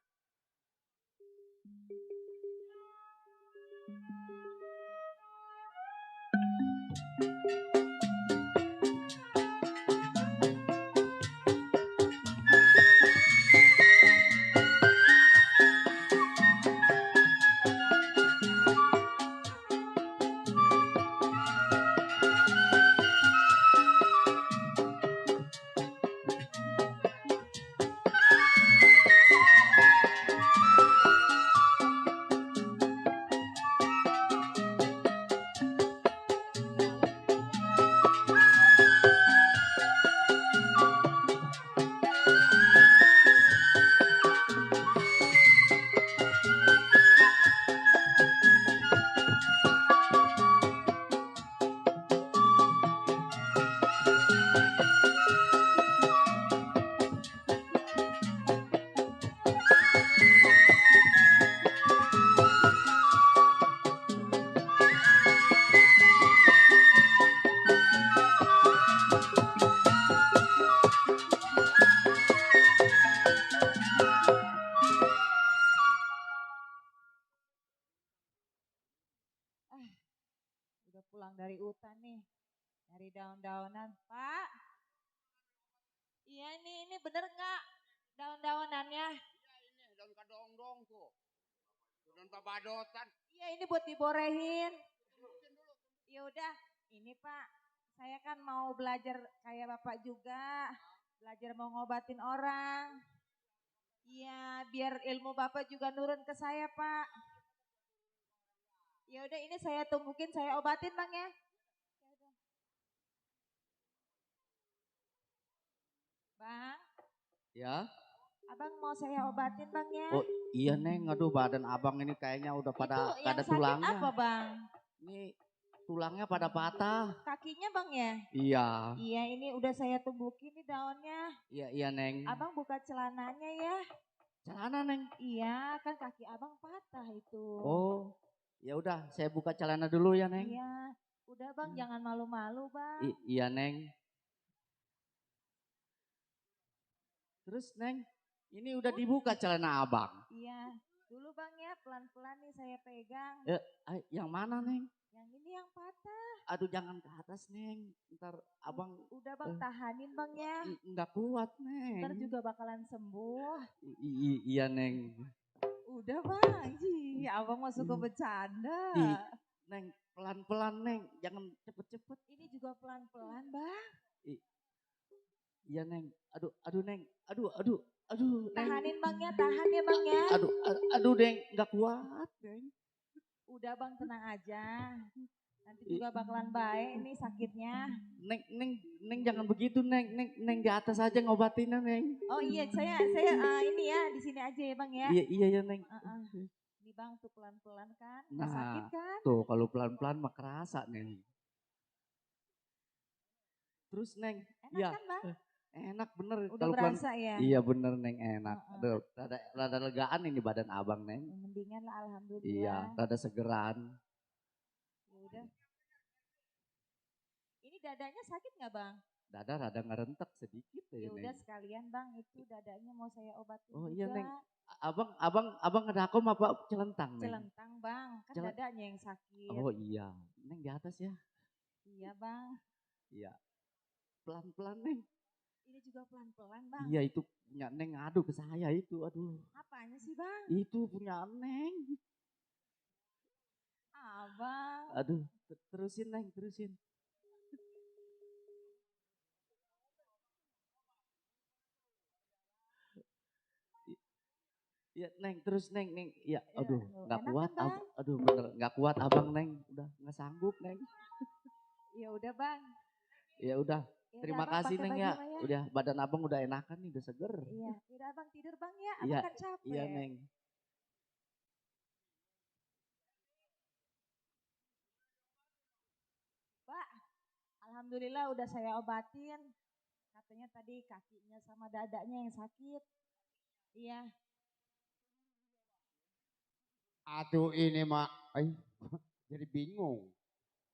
dari hutan nih. Dari daun-daunan. Pak. Iya ini bener nggak daun-daunannya? Iya ini daun kadong-dong tuh. Daun pabadotan. Iya ini buat diborehin. Ya udah, ini Pak, saya kan mau belajar kayak Bapak juga, belajar mau ngobatin orang. Iya, biar ilmu Bapak juga nurun ke saya, Pak. Ya udah ini saya tumbukin, saya obatin, Bang ya. Bang, Ya. Abang mau saya obatin, Bang ya. Oh iya Neng, aduh badan abang ini kayaknya udah pada Itu gak yang ada sakit tulangnya. apa, Bang? Ini tulangnya pada patah. Kakinya, Bang ya? Iya. Iya, ini udah saya tumbukin nih daunnya. Iya Neng. Abang buka celananya ya. Celana Neng. Iya, kan kaki Abang patah itu. Oh, ya udah saya buka celana dulu ya Neng. Iya, udah Bang jangan malu-malu Bang. Iya Neng. Terus Neng, ini udah dibuka celana abang. Iya, dulu Bang ya pelan-pelan nih saya pegang. Yang mana Neng? Yang ini yang patah. Aduh jangan ke atas Neng, ntar abang. Udah Bang tahanin Bang ya. Nggak kuat Neng. Ntar juga bakalan sembuh. Iya Neng. Udah Bang, abang mau suka bercanda. Neng, pelan-pelan Neng, jangan cepet-cepet. Ini juga pelan-pelan Bang. Iya Neng, aduh Neng, aduh Neng. Tahanin Bang ya, tahan ya Bang ya. Aduh Neng, nggak kuat Neng. Udah Bang tenang aja. Nanti juga bakalan baik nih sakitnya. Neng jangan begitu Neng di atas aja ngobatinnya Neng. Oh iya, saya ini ya di sini aja ya Bang ya. Iya ya Neng. Ini Bang tuh pelan-pelan kan, Nah, nggak sakit kan? Tuh kalau pelan-pelan mah kerasa Neng. Terus Neng, Enak kan Bang? Enak bener. Udah Kalau berasa ya? Iya bener Neng enak. Aduh, rada legaan ini badan abang Neng. Mendingan lah alhamdulillah. Iya, rada segeran. Ya udah. Ini dadanya sakit nggak Bang? Dada rada ngerentek sedikit Ya udah Neng. sekalian Bang, itu dadanya mau saya obatin Oh juga. iya Neng. Abang ngedakom apa celentang Neng? Celentang Bang, kan dadanya yang sakit. Oh iya, Neng di atas ya. Iya Bang. Iya. Pelan-pelan Neng. Ini juga pelan-pelan Bang. Iya itu punya Neng ngadu ke saya itu, aduh. Apanya sih Bang? Itu punya Neng. Abang. Aduh, terusin Neng, terusin. Iya Neng, terus Neng. Ya, aduh, nggak kuat, kan, aduh bener, nggak kuat abang Neng, udah nggak sanggup Neng. Ya udah Bang. Ya udah, terima kasih Neng ya. Udah badan abang udah enakan nih, udah seger. Iya, udah Abang tidur Bang ya, abang kan capek. Iya Neng. Pak, alhamdulillah udah saya obatin. Katanya tadi kakinya sama dadanya yang sakit. Iya. Aduh ini mak, jadi bingung.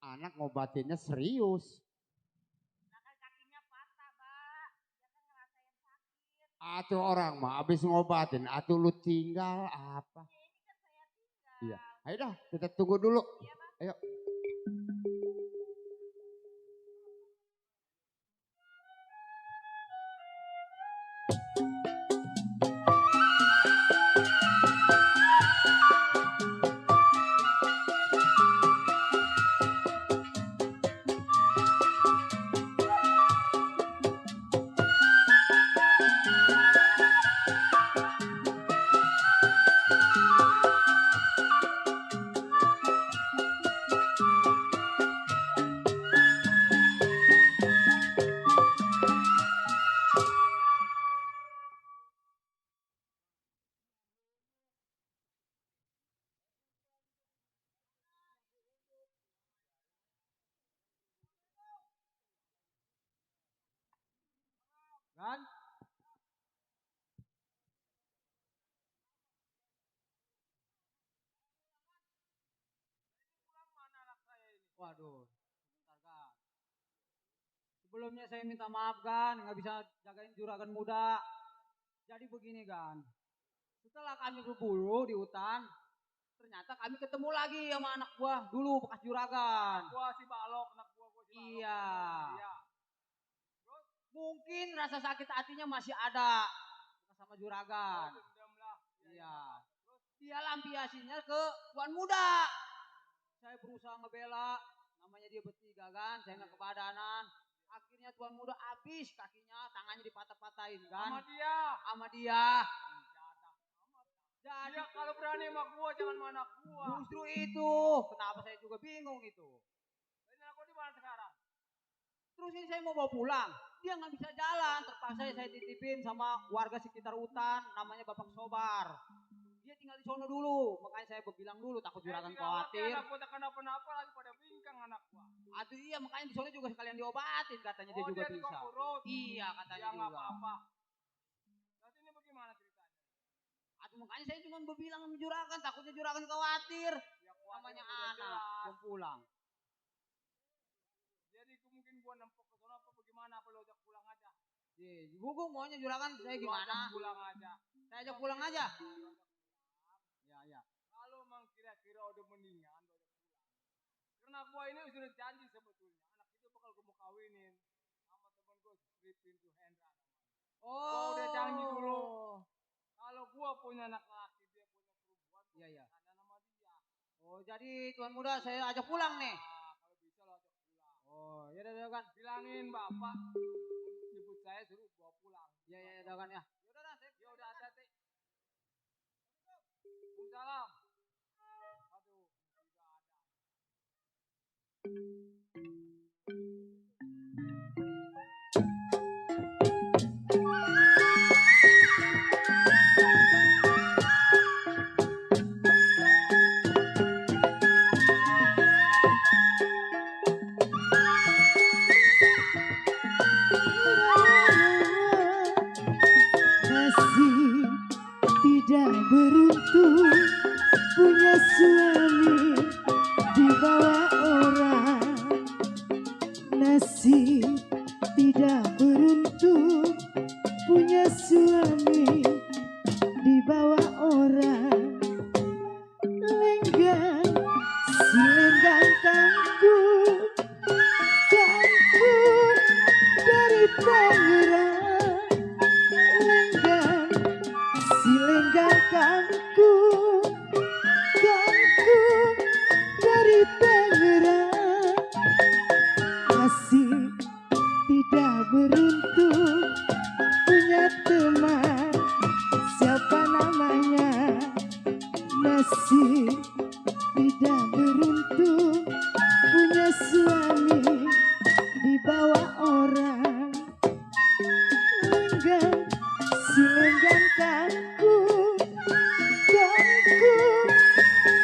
Anak ngobatinnya serius. Nah kan kakinya patah, Pak. Dia kan ngerasain sakit. Atuh orang mah habis ngobatin, atuh lu tinggal apa? Ya ini kan saya tinggal. Iya, ayo dah kita tunggu dulu. Iya, Bang. Ayo. Kan? Waduh, sebentar kan. Sebelumnya saya minta maaf kan, nggak bisa jagain juragan muda. Jadi begini kan, setelah kami berburu di hutan, Ternyata kami ketemu lagi sama anak gua dulu bekas juragan. Gua si balok, anak gua si balok. Iya. Iya. Mungkin rasa sakit hatinya masih ada bekas sama juragan. Dendam lah. Iya. Dia lampiasinya ke tuan muda. Saya berusaha ngebela, namanya dia bertiga kan, saya nggak kebadanan. Akhirnya tuan muda habis kakinya, tangannya dipatah-patahin kan. Sama dia. Sama dia. Jadi Dia kalau berani sama gua jangan sama anak gua. justru itu, kenapa saya juga bingung itu. Ini anak gua di mana sekarang? Terus ini saya mau bawa pulang, dia nggak bisa jalan, terpaksa saya titipin sama warga sekitar hutan, namanya Bapak Sobar. Dia tinggal di sono dulu, makanya saya bilang dulu takut juragan khawatir. Anak gua tak kenapa-napa lagi pada bingkang anak gua. Aduh iya makanya di sono juga sekalian diobatin katanya dia juga dia bisa. tukang urut. Iya katanya Ya nggak juga. apa-apa. Nanti ini bagaimana ceritanya? Aduh makanya saya cuma berbilang sama juragan, takutnya juragan khawatir. Ya khawatir Namanya udah anak, jelas. belum pulang. Jadi mungkin gua nempok ke sono apa bagaimana, apa lu ajak pulang aja? Iya, Gugung maunya juragan saya Lu gimana? ajak pulang aja. Saya ajak pulang aja. Ya ya. Kalau emang kira-kira udah mendingan, lu ajak pulang. Karena gua ini sudah janji sebetulnya, anak itu bakal gua mau kawinin sama temen gua Stripin to Hendra namanya. Oh. udah janji dulu. Kalau gua punya anak laki, dia punya perempuan, Iya iya. tanya nama dia. Oh jadi tuan muda saya ajak pulang nih. Nah, kalau bisa lo ajak pulang. Oh ya udah kan. Bilangin bapak jemput saya suruh bawa pulang. Ya ya udah kan ya. Ya udah dah, ya udah hati-hati. Waalaikumsalam. Aduh, tidak ada. Masih tidak beruntung punya suami di bawah orang. Nasib tidak beruntung punya suami di bawah orang. Lenggang si lenggang tangguh dari Tangerang. Lenggang si lenggang kangkung dari Tangerang. Masih tidak beruntung punya teman, siapa namanya. Masih tidak beruntung punya suami di bawah orang. Lenggang si lenggang kangkung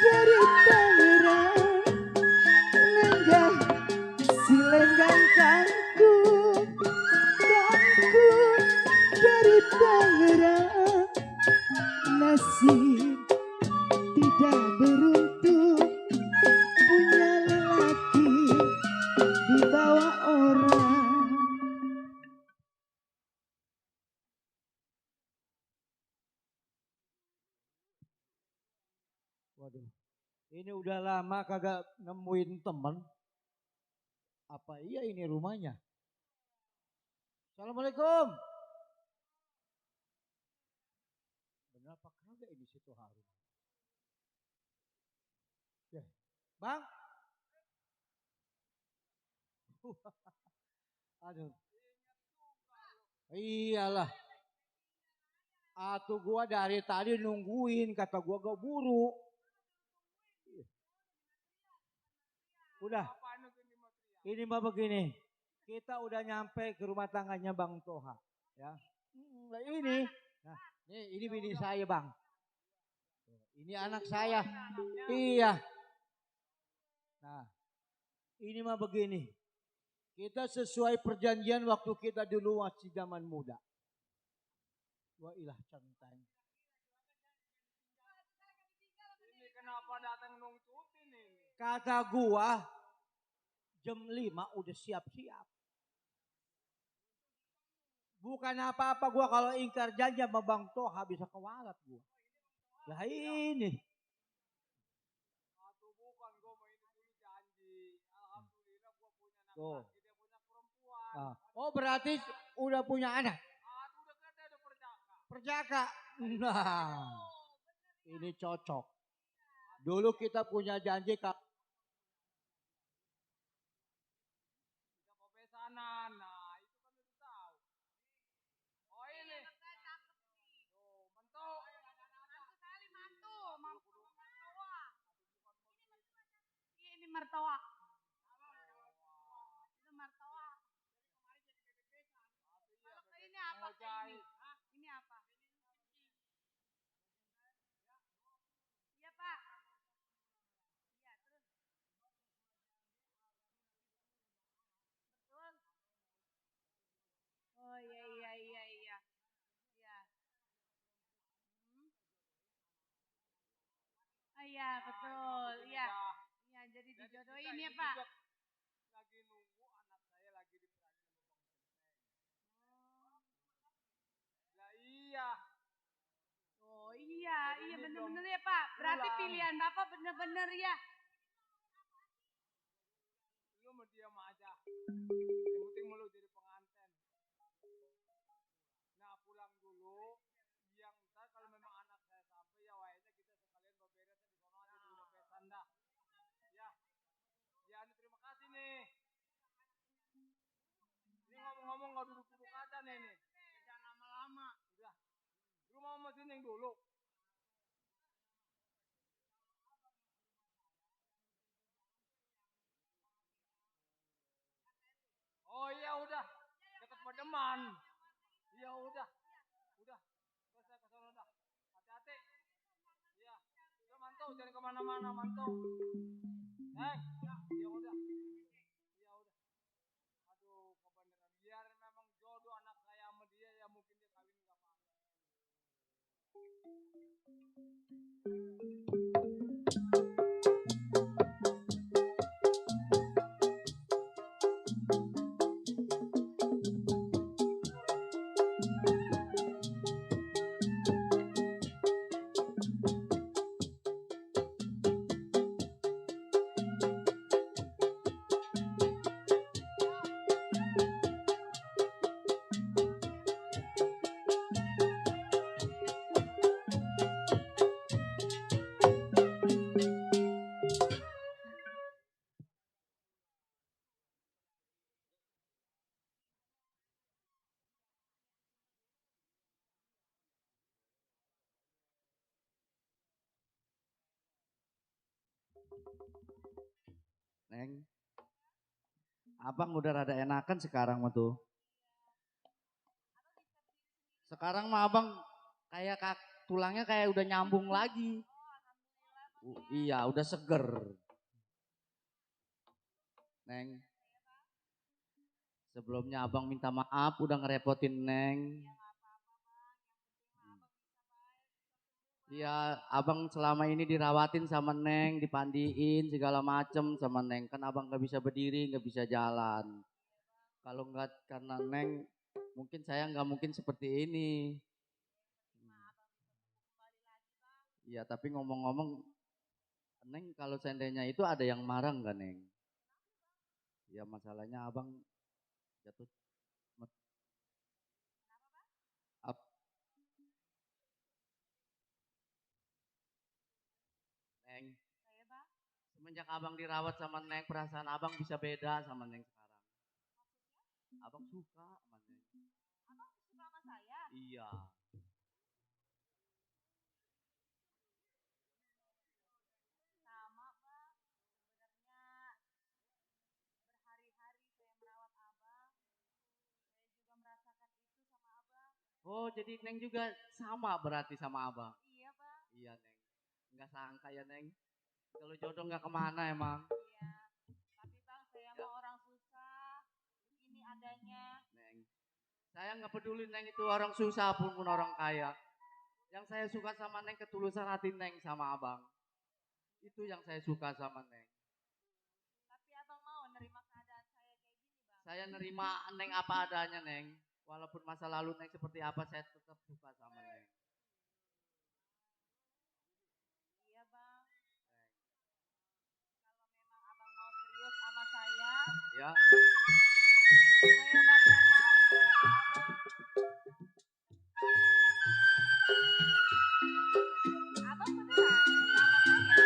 dari Tangerang. Lenggang si lenggang kangkung dari Tangerang. Nasib tidak beruntung punya lelaki di bawah orang. Waduh, ini udah lama kagak nemuin temen. Apa iya ini rumahnya? Assalamualaikum. Benar apa kagak ini situ Harun? Ya, Bang. Aduh. Iyalah. Atuh gua dari tadi nungguin, kata gua gak buru. Udah, Apaan itu di material? ini mah begini. Kita udah nyampe ke rumah tangganya Bang Toha. Ya. Nah ini. Nah, ini bini saya Bang. Ini anak saya. Iya. Nah, ini mah begini. Kita sesuai perjanjian waktu kita dulu masih zaman muda. Wah ilah centang. Ini kenapa datang nungcutin ini? Kata gua jam 5 udah siap-siap. Bukan apa-apa gua kalau ingkar janji sama Bang Toha bisa kewalat gua. Lah ini. Tuh. laki, dia punya perempuan. Ah. Oh berarti udah punya anak. Aduh udah gede, udah perjaka. Perjaka. Nah, ini cocok. Dulu kita punya janji Kak. Kita mau besanan. Nah, itu kan udah tahu. Oh ini. Tuh, mentok. Ini mertua. Itu mertua. Kalau ini apa? Ngojai. Ini apa? Iya Pak. Iya terus. Betul. Oh iya iya iya iya. Iya. Oh iya betul. Iya. Iya jadi dijodohin ya Pak. Lagi nunggu anak saya lagi diperanin sama Bang Genteng. Lah iya. Oh iya iya bener-bener ya Pak. Berarti pilihan Bapak bener-bener ya. Lu mau diam aja. Yang penting lu jadi pengantin. Nah pulang dulu. Yang ntar kalau memang anak saya sampai ya wayanya kita sekalian berberes di sono aja di udah besan dah. Ya. Ya ini terima kasih nih. Ini ngomong-ngomong nggak duduk-duduk aja nih nih. Jangan lama-lama. Udah. Lu mau mesin yang dulu. Oh iya udah. Dekat Pademan. Iya udah. Udah. Terus saya ke sono dah. Hati-hati. Iya. Udah mantau jangan kemana-mana mantau. Ya udah. Ya udah. Aduh kebenaran. Biar memang jodoh anak saya sama dia ya mungkin dia kawin nggak apa-apa. Neng, abang udah rada enakan sekarang mah tuh. Sekarang mah abang kayak tulangnya kayak udah nyambung lagi. Iya, udah seger. Neng, sebelumnya abang minta maaf udah ngerepotin Neng. Iya, abang selama ini dirawatin sama Neng, dipandiin segala macem sama Neng. Kan abang gak bisa berdiri, gak bisa jalan. Kalau nggak karena Neng, mungkin saya nggak mungkin seperti ini. Iya, tapi ngomong-ngomong, Neng kalau seandainya itu ada yang marah nggak Neng? Ya masalahnya abang jatuh. Ap- Neng, semenjak abang dirawat sama Neng, perasaan abang bisa beda sama Neng sekarang. Abang suka sama Neng. Abang suka sama saya? Iya. Sama Bang. Sebenarnya berhari-hari saya merawat Abang. Saya juga merasakan itu sama Abang. Oh, jadi Neng juga sama berarti sama abang. Iya Bang. Iya Neng. Nggak sangka ya Neng. Kalau jodoh nggak kemana emang. Iya. Tapi Bang saya mau orang susah. Begini adanya. Neng. Saya nggak peduli Neng itu orang susah pun orang kaya. Yang saya suka sama Neng ketulusan hati Neng sama abang. Itu yang saya suka sama Neng. Tapi Abang mau nerima keadaan saya kayak gini Bang. Saya nerima Neng apa adanya Neng. Walaupun masa lalu Neng seperti apa saya tetap suka sama Neng. Iya Bang. Kalau memang Abang mau serius sama saya, Ya. Saya bakal mau menunggu abang. Abang beneran sama saya?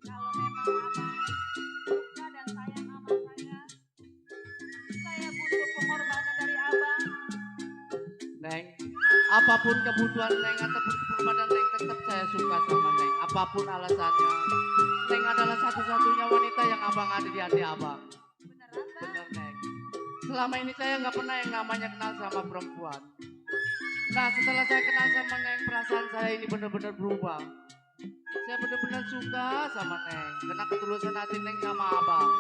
Kalau memang abang suka dan sayang sama saya butuh pengorbanan dari abang. Neng, apapun kebutuhan Neng ataupun pengorbanan Neng tetap saya suka sama Neng. Apapun alasannya, Neng adalah satu-satunya wanita yang abang ada di hati abang. Beneran bang? Bener Neng. Selama ini saya nggak pernah yang namanya kenal sama perempuan. Nah setelah saya kenal sama Neng, perasaan saya ini benar-benar berubah. Saya benar-benar suka sama Neng, karena ketulusan hati Neng sama abang.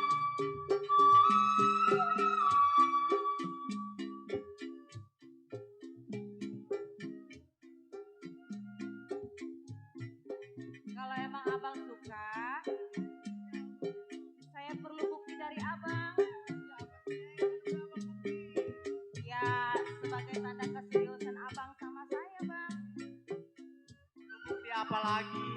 Kalau emang abang suka, saya perlu bukti dari abang. Ya, sebagai tanda keseriusan abang sama saya, bang. Bukti apa lagi?